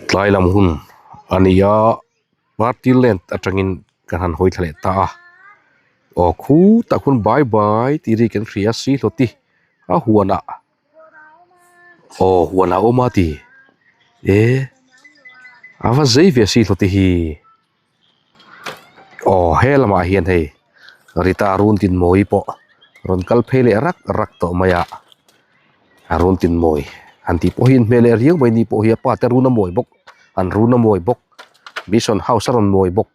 Tlai lam hun a ni a party land atangin kan han hawi thla leh ta a aw khutah khuan bye bye tih ri kan hria si hlawt i a huanah aw huanah a awm a ti e a va zei ve si hlawt i hi. Aw he lamah hian hei Rita Runtinmawii pawh rawn kal phei leh rak rak tawh mai a a Runtinmawi han tih pawh hi in hmel leh riau mai ni pawh hi a pa te run a mawi bawk an run a mawi bawk mission house a rawn mawi bawk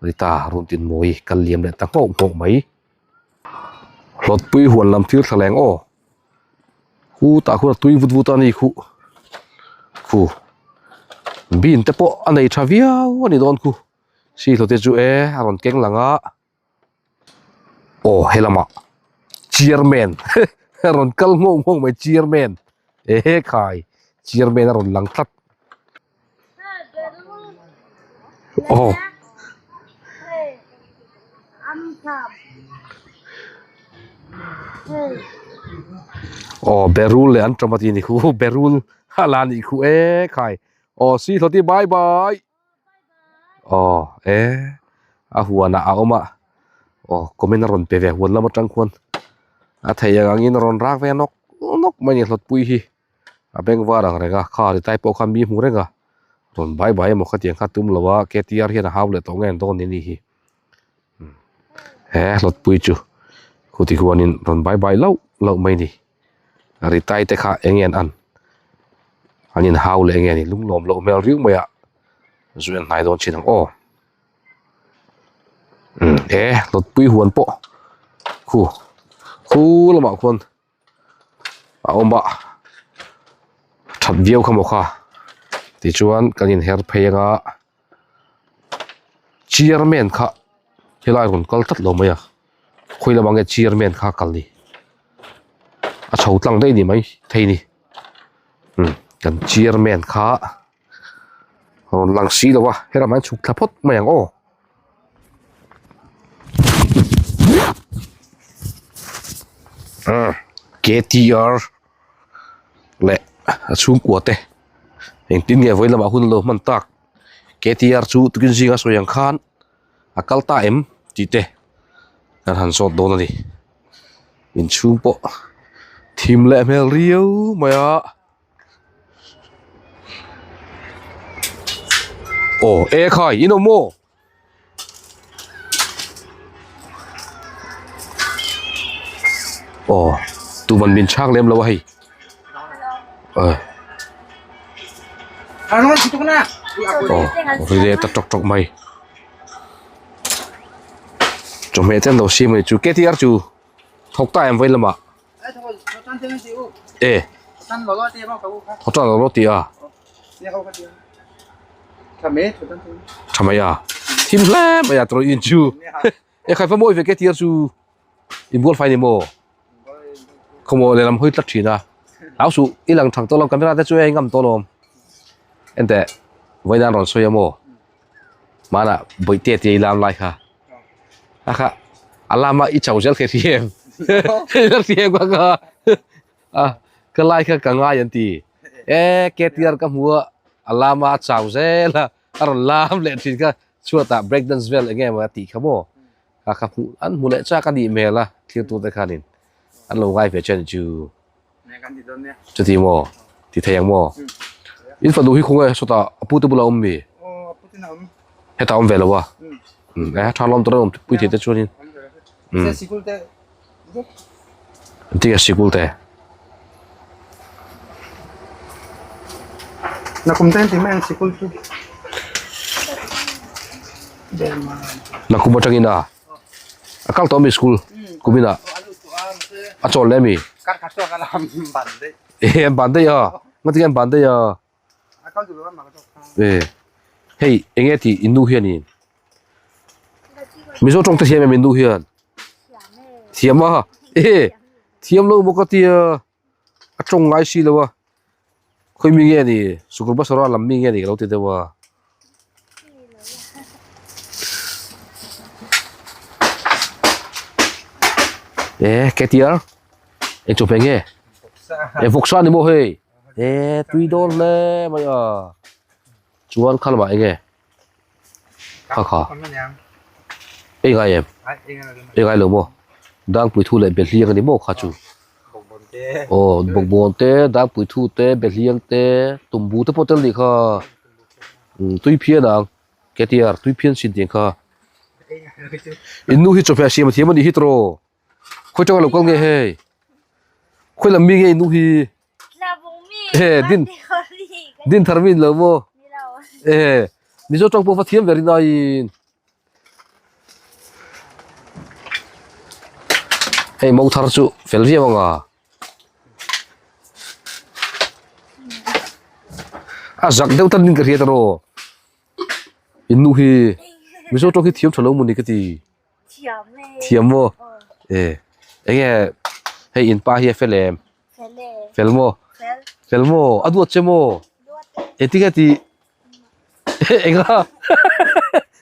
Rita Runtinmawii kal liam leh ta nghawk nghawk mai hlawtpui huan lam thil thlaleng aw. Khu tah khuan a tui vut vut a ni khuh khu bean te pawh a nei tha viau a ni dawn khu si hlawte chu e a rawn keng lang a aw helamah chairman a rawn kal nghawk nghawk mai chairman ehe khai chairman a rawn lang tlat. Aw aw berul leh an tawm a tih a ni khu berul a la nih khu e khai aw si hlawti bye bye aw e a huanah a awm a aw comment a rawn pe ve huan lam atang khuan a thei ang angin a rawn rak ve nawk nawk mai a ni hlawtpui hi. A beng var ang reng a kha ri tai pawh khan mi hmu reng a rawn bai bai emaw khatiang kha tum lo a K T R hian a hau leh tawh nge an dawn ni hi he hlawtpui chu khuti huanin rawn bai bai loh loh mai ni a ri tai te kha eng nge an an an in hau leh nge ni lunglawm loh hmel riau mai a zu en hnai dawn chin ang aw. He hlawtpui huan pawh khu khu lamah khuan. a awm a that viau kha maw kha tichuan kan inher phei anga chairman kha helai rawn kal tlat lo mai a khawi lamah nge chairman kha a kal ni a chho tlang daih a ni mai thei ni umm kan chairman kha. Rawn lang si lo a helamah hian chhuk thla phawt mai ang aw. K T R leh a chhungkua te engtin nge vawi lamah hun lo hman tak K T R chu tukin zinga sawi ang khan a kal ta em tih te kan han zawt dawn a ni inchhung pawh thim leh hmel riau mai a. Aw e khai in awm maw? Aw tuman min chhak lem lo a hei eh aw ri leh ta tawk tawk mai chawhmeh te an lo siam a ni chu K T R chu thawk ta em vawilamah. E hotel lo ti a tha mai a thim hle mai a tawrh in chu e khai fa mawi ve ke tir chu in bual fai ni maw khawmaw lehlam hawi tlat thin a hlau suh i lang thang tawh lo camera te chu e ngam tawh lawm enteh vawiin an rawn sawi a maw hmanah bawihte tia i lam lai kha. A kha a lama i chau zel thei hri em la hri em ka kha a ka lai kha ka ngai an ti e K T R ka hmu a a lama a chau zel a a rawn lam leh thin kha chhuatah break dance vel eng nge maw a tih kha maw a kha hmuh an hmu leh chak a nih hmel a thlir tur te khanin an lo ngai ve che a ni chu chuti maw ti thei ang maw in fanu hi khawnge sawtah a pute bulah a awm mi hetah a awm ve lo a e tha lawm tur a awm pui thei te chuanin engtin nge sikul te nakum atangin a. A kal tawh ami school kumin ah a chawl leh ami eh an ban daih a ngatinge an ban daih a eh hei eng nge tih in nu hian in mizo tawng te thiam em in nu hian thiam a eh thiam lo maw ka tia a tawng ngai si lo a khawi mi nge ni sukul basara lam mi nge ni ka lo ti deuh a. E K T R eng chu hmeh nge e vawksa ni maw hei. E tui dawn hle mai a. Chuan kha lamah enge? Kha kha. Ei ngai em? Ei ngai lo maw? Dangpui thu leh Behliang a ni maw kha chu? Aw bawkbawn te, dangpui thu te, Behliang te, tumbu te pawh tel nih kha. Tui phian ang. Ketiar tui phian sin tih ang kha. In nu hi chawhmeh siam a thiam a nih hi tawh. Khawi tanga lo kal nge hei? Khawi lam mi nge in nu hi? He din din thar mi in lo maw? Ehe Mizo tawng pawh va thiam ber in aiin. Hei mo thar chu fel viau anga. A zak deuh tan in ka hriat erawh. In nu hi Mizo tawng hi thiam tha lo maw ni ka ti. Thiam e. Thiam maw? E. Enge hei in pa hi a fel em? Fel e. Fel maw? Fel. Fel maw? A duat che maw? Duat e. Engtin nge ti? Enga?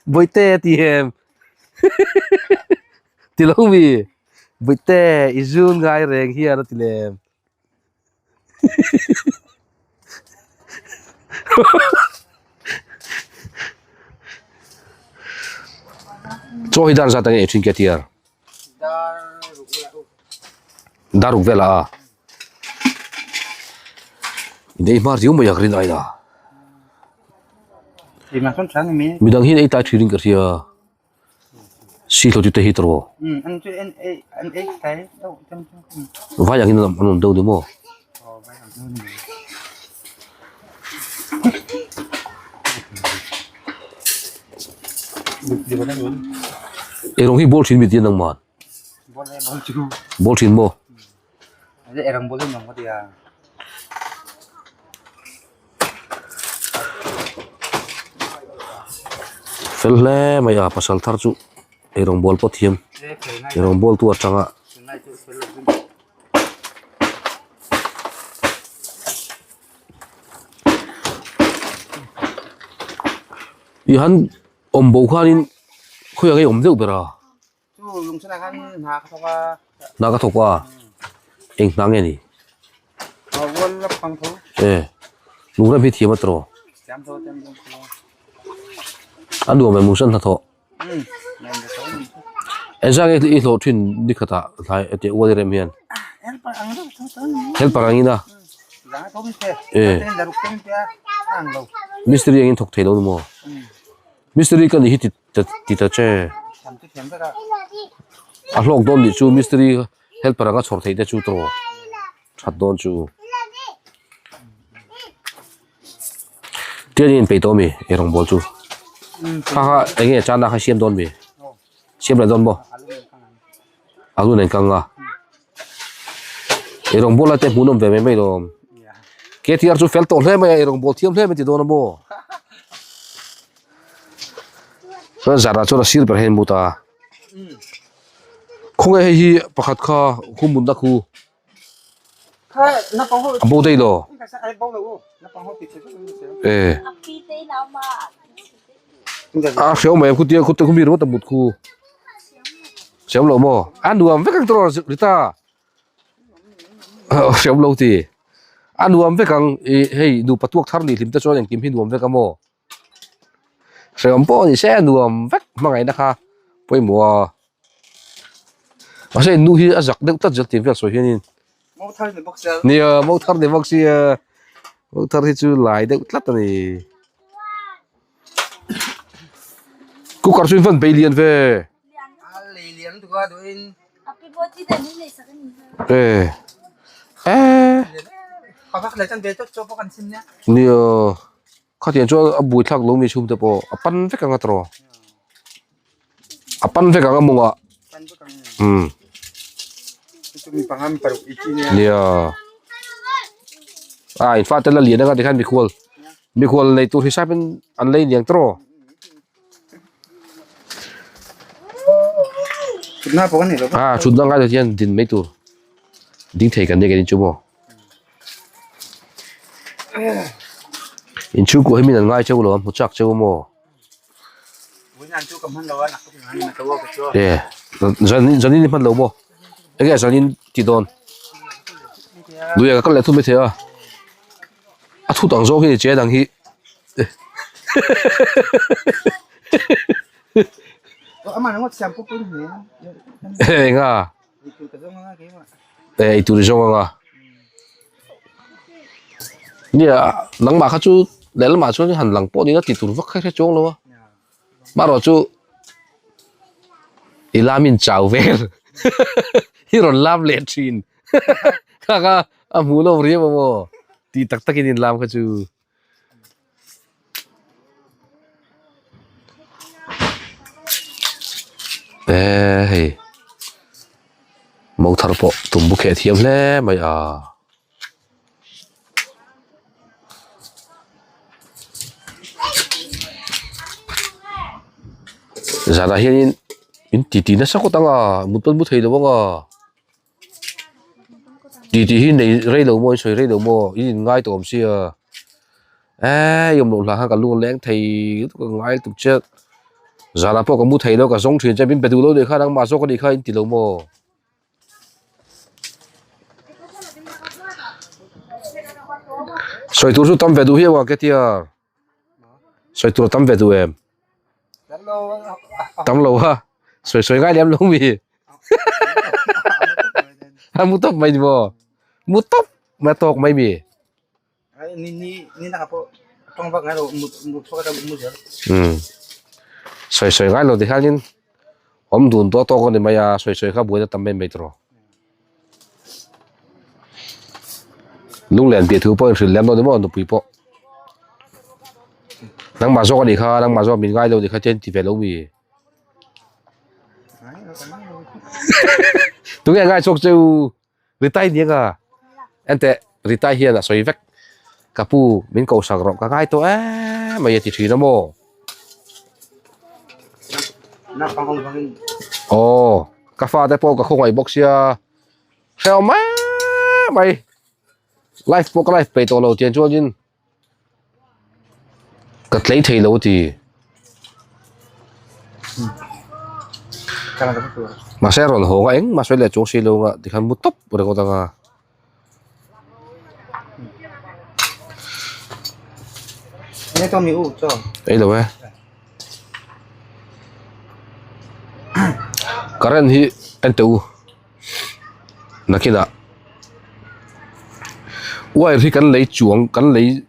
Bawihte a ti em? Ti lo mi? Bawihte i zun ngai reng hian a ti lem. Chaw hi dar zat ang e thin ke tiar. Dar ruk vela a. In ei hma riau mai a ka rin aina. Midang hian ei tai thin in ka hria. Si thlawh chu te hi tawh vai ang in an awm deuh ni maw. Eirawng hi bawl thin mi tia nangman bawl thin maw. Fel hle mai a pasal thar chu eirawng bawl pawh thiam eirawng bawl tu atanga i han awm bo khanin khawiah nge awm deuh ber a. Chu lungchhunah khan hna ka thawk a. Hna ka thawk a? Eng hna nge ni? Aw ual la phang tho. E lungrem hi thiam a tawh. Thiam tho thiam tho. A nuam em lungchhun hnathawh? Um nuam ve tho. Engzah nge i hlawh thin ni khatah hlai ete ual i rem hian? Helper ang deuh tho tho. Helper ang in a? Zanga tho mi te. E. Zaruk te mi te a ang lo. Mistiri ang in thawk thei lo ni maw? Mistiri ka nih hi ti ti ta che. A hlawk dawn nih chu mistiri helper anga chhawr theih te chu tawh that dawn chu. Tian in peih tawh ami ei rawngbawl chu. Kha kha eng nge chana kha siam dawn mi? Siam leh dawn maw? Alu nen kang a. Ei rawngbawl lai te hmuhnawm ve mai mai lawm. KTR chu fel tawh hle mai a, ei rawngbawl thiam hle mai ti dawn a maw? Chuan zarah chuan a sir ber hian mut a. Khawnge hei hi pakhat kha humunna khu a bo daih lo. E. A hreu mai khu tia khu te khu mi ringawt a mut khu. Siam lo maw? A nuam vek ang tawh Rita. Hriam lo ti. A nuam vek ang ih hei nupa tuak thar ni hlim te chuan engkim hi nuam vek a maw. Hriam pawh ni se a nuam vek hmangaihna kha pawimawh a. Mahse nu hi a zak deuh tlat zel tih vel sawi hianin. Nia mo thar ni bawk sia. Mo thar hi chu lai deuh tlat a ni. Cooker chu in van bei lian ve. E e nia khatiang chuan a bui thlak lo mi chhung te pawh a pan vek ang a tawh a pan vek ang a mawngah umm nia a in fate la lian anga tikhan mikhual mikhual nei tur hisap in an lei niang tawh. A thutna ngai lo hian din mai tur ding thei kan nia kan inchu maw inchhungkua hi min an ngai cheu lo a hmu chak cheu maw e zanin zanin i hman lo maw enge zanin ti dawn lui ah ka kal leh thum maithei a. thut ang zawk hi ni che dang hi. Enga e eitur i zawng anga nia nangmah kha chu lehlamah chuan han lang pawh nina tih tur vak kha hre chuang lo a marawh chu i lam in chau vel i rawn lam leh thin kha kha a hmuh lo riau a maw tih tak takin in lam kha chu. Eee hei mo thar pawh tum bu kheh thiam hle mai a. Zanah hianin in titi nasa khawt ang a mut pawn mu thei lo ang a. Tih tih hi nei rei lo maw in sawi rei lo maw in in ngai tawh awm sia eee i awm loh hlan khan ka lung a leng thei lutuk a ngai lutuk che zanah pawh ka mu thei lo ka zawng thin che min pe duh lo nih kha nangmah zawk anih kha in ti lo maw. Sawi tur chu tam ve duh hiau ang ketia sawi tur a tam ve duh em. Tam lo a sawi sawi ngai lem lo mi a mu tawp mai ni maw mu tawp mai a tawk mai mi umm sawi sawi ngai lo ti hianin awm dun tawh tawk a ni mai a sawi sawi kha buaina tam mai mai tawh lunglen tih thu pawh inhrilh lem lo ni maw nupui pawh nangmah zawk anih kha nangmah zawk min ngai lo anih kha tian ti ve lo mi tunge ngai chhuak cheu Ritai ni anga enteh Ritai hian a sawi vek ka pu min ko sak rawh ka ngai tawh em mai a ti thin a maw. Aw ka fate pawh ka khawngaih bawk sia hrehawm mai mai life pawh ka life peih tawh lo tiang chuanin Ka tlei thei lo ti. Mahse a rawn hawng a engmah sawi leh chuang si lo anga tikhan mu tawp ringawt anga. Ei lo e. Current hi en teh u. Nakinah wire hi kan lei chuang kan lei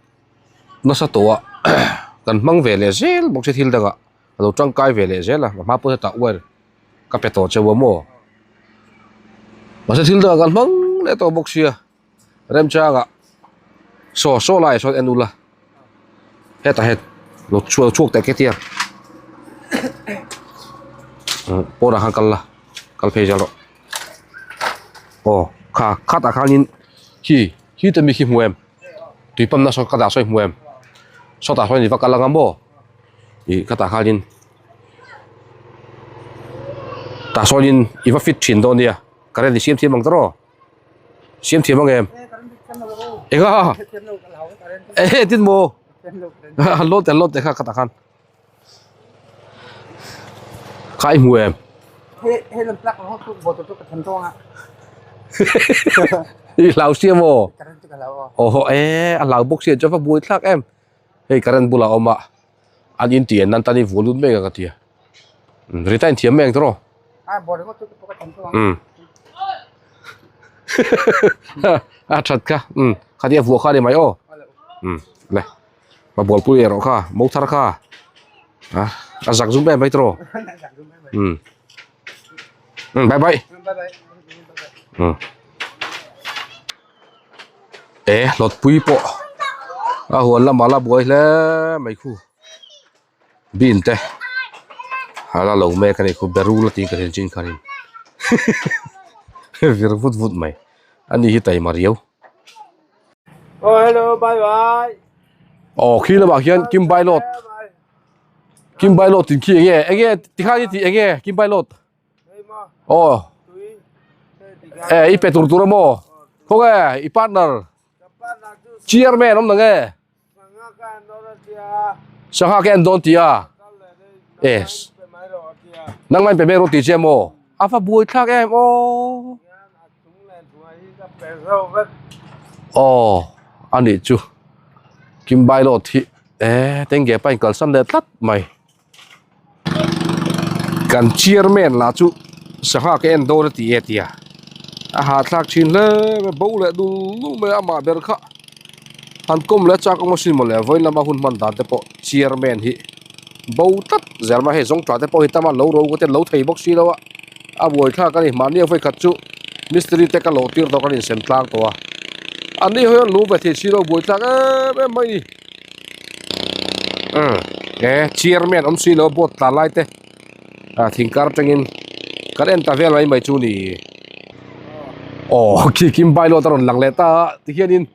nasa tawh a kan hmang ve leh zel bawk se thil dangah a lo tangkai ve leh zel a a hma pawh hetah wire ka pe tawh cheu a maw mahse thil dangah kan hmang leh tawh bawk sia remchangah saw saw laiah sawn en ula hetah hian lo chhuak chhuak teh ketia pawnah khan kal la kal phei zel rawh aw kha khatah khanin khi khi te mi khi hmu em tui pump na sawn ka dah sawi hmu em sawtah sawn i va kal anga maw ih khatah khanin tah sawnin i va fit thin dawn nia current i siam thiam ang tawh rawh. Siam thiam ang em? Enga? Eh, tin mo. Han lot han lot te kha kata khan. Kha i hmu em? He he lam plak ho tu bottle tu ka tham tonga. I hlau sia mo. Oho eh, a hlau bawk sia chu va buai thlak em. Hei current bulah awm a. An in ti en nan tan i vual lut mek a ka tia. Rita in thiam mek tawh. Um. A that kha. Um. Khatia vuah kha ni mai aw. Um. Le. Ma bual pui erawh kha. Mo thar kha. A a zak zum em mai tawh. Um. Um bye bye. Um. E hlawt pui pawh a huan lamah la buai hle mai khu bean te a la lo mek a ni khu berul a tih ka hriat chin khanin vir vut vut mai ani hi taima riau. Oh hello bye bye. Aw khi lamah khian Kim Bailawt Kim Bailawt tih khi enge enge tikhan i tih enge Kim Bailawt. Aw e i pe tur tur a maw khawnge i partner chairman awm nang e sangha ka en dawn tih a e nangmah in pe mek rawh tih che maw a va buai thlak em aw aw a nih chu. Kimbailawt hi eh tengge pa in kalsan leh tlat mai. Kan chairman lah chu sangha ka en dawn a ti e tia a hahthlak thin hle mai bo leh dul dul mai a amah ber kha han kawm leh chak awm asin mawle vawiin lama hun hman dan te pawh chairman hi bo tlat zel mai hei zawng tah te pawh hi tama lo ro te lo thei bawk si lo a a buaithlak a ni mahni a vawikhat chu mistiri te ka lawh tir tawh kan insem tlang tawh a an ni ho hian lu ve thei si lo buaithlak em em mai a ni. Umm he chairman awm si lo boat tlan lai te ah thing kar atangin kan en ta vel mai mai chu ni aw khi kim bailawt a rawn lang leh ta a tikhianin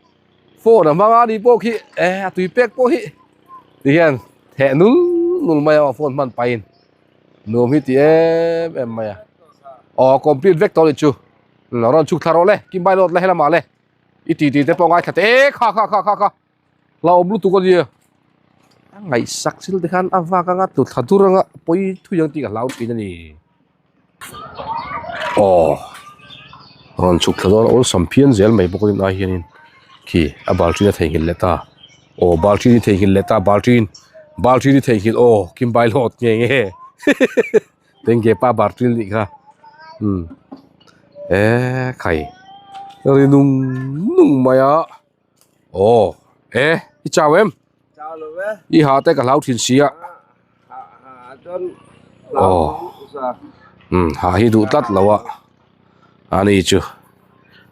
phone a hmang a ni pawh khi eh a tui pek pawh hi tikhian theh nul nul mai a phone hman pahin nuam hi ti em em mai a aw complete vek tawh a ni chu rawn chhuk thla rawh le kim bailawt le helamah le i ti ti te pawh ngaithla teh e kha kha kha kha kha. Hlauhawm lutuk a nia. A ngaihsak thil te khan a vak anga tlu thla dur anga pawi thui ang tih ka hlau thin a ni. Aw rawn chhuk thla dawn a awlsam phian zel mai bawk a rin ai hianin khi a balṭin a theihnghilh leh ta. Aw balṭin i theihnghilh leh ta balṭin balṭin i theihnghilh aw Kimbailawt nge nge Tengge pa barṭil nih kha umm ekhai ri nung nung mai a. Aw e i chau em? Chau lo ve. I ha te ka hlau thin si a. Ha ha chuan hlau Aw. Um ha hi duh tlat lo a. Ani chu.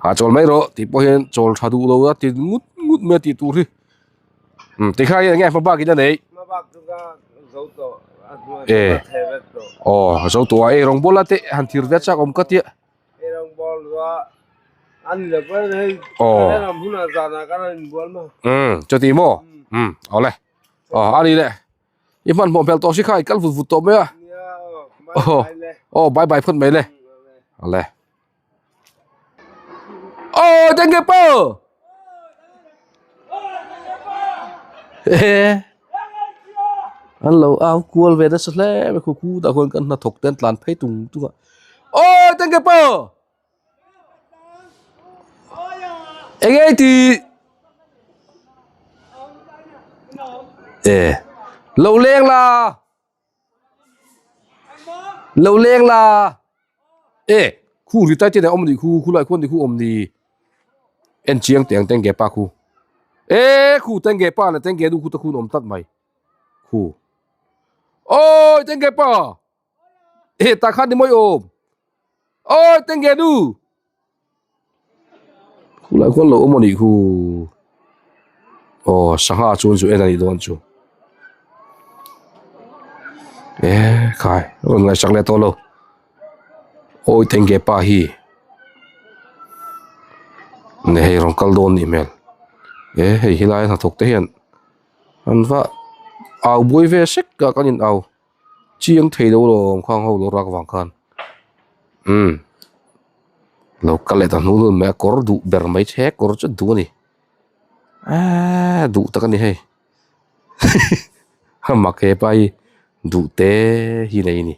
Ha chawl mai rawh tih pawh hian chawl tha duh lo a ti ngut ngut mai a tih tur hi. Um tikha hian enge hma bak in a nei. Hma bak chu ka zo tawh a hnuai E. ka thei vek tawh. Aw zo tawh a ei rawng bawla te han thir ve chak awm ka tia. Aw umm chuti maw umm awle aw a ni le i hmanhmawh hmel tawh si kha i kal vut vut tawh mai a aw aw bye bye phawt mai le awle aw tengge pawh an lo au kual ve nasa hle mai khu khu tah khuan kan hnathawk te an tlan phei tung tung a aw tengge pa eng nge ti e lo leng la Lo leng la e khu ri tai te awm ni khu khu lai khuan ni khu awm ni en chiang teng teng ge pa khu e khu teng ge pa le teng ge nu khu ta khun awm tlat mai khu oi teng ge pa e ta khan ni moi awm oi teng ge nu Khu lai khuan lo awm a nih khu aw sangha chuan chu en a nih dawn chu e khai a rawn ngaihsak leh tawh lo awi tengge pa hi ne hei rawn kal dawn nih hmel e hei helai a hnathawk te hian an va au buai ve sek a kan in au. Chiang thei lo lawm khang ho lo rak vang khan umm lo kal leh ta hnu hnun mai a kawr duh ber mai che kawr chu duh a ni eee duh tak a ni hei mak hepa hi duh te hi nei a ni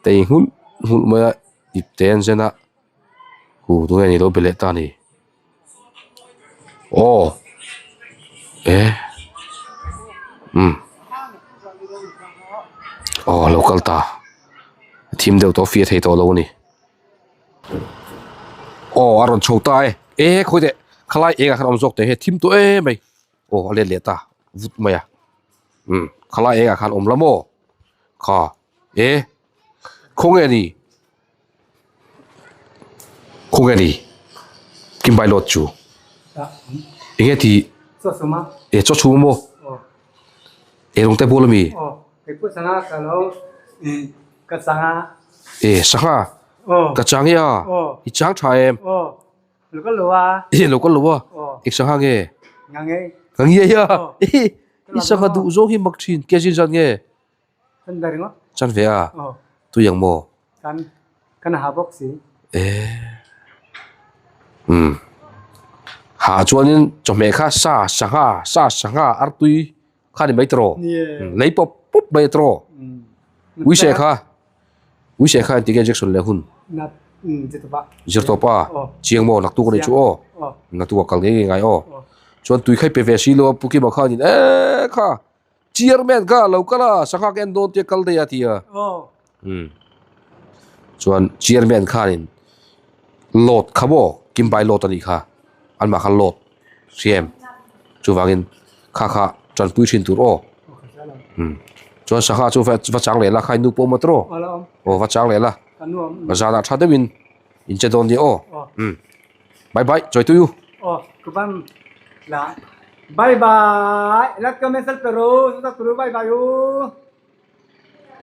tei nghulh nghulh mai a ip te an zen a hu tunge ni lo be leh ta a ni. Aw eh umm aw a lo kal ta a thim deuh tawh a fiah thei tawh lo a ni aw a rawn chho ta e e khawi teh khalai eng ah khan a awm zawk teh he thim tawh em mai aw a let leh ta vut mai a umm khalai eng ah khan awm la maw kha e khawnge a ni. Khawnge ni Kimbai lawt chu enge ti e chaw chhum maw e rawng te bawlh ami e sangha ka chang e a i chang tha em e lo kal lo a eng sangha nge ka nge a i sangha duh zawng hi mak thin kg zat nge. Chan ve a, tui ang maw? Kan ha bawk si. Eh. Um. Ha chuanin chawhmeh kha sa sangha sa sangha artui kha ni mai tawh lei pawp pawp mai tawh uise kha uise kha engtin nge injection leh hun zirtawpa chiang maw naktuk a nih chu aw naktuk a kal ngei ngei ngai aw. Chuan tui kha i pe ve si lo a Pu Kima khanin ee kha Chairman kha lo kal a sangha ka en dawn tia kal daih a ti a. Umm chuan Chairman khanin load kha maw Kim bai load a nih kha anmah kha load hria em chuvangin kha kha tanpui thin tur aw umm chuan sangha chu va chang leh la kha i nu pawh maw tawh aw va chang leh la zanah tha deuhin in che dawn nia aw umm. Bye bye chawi tui u. Aw kuban la bye bye like comment sel peru subscribe bye bye u.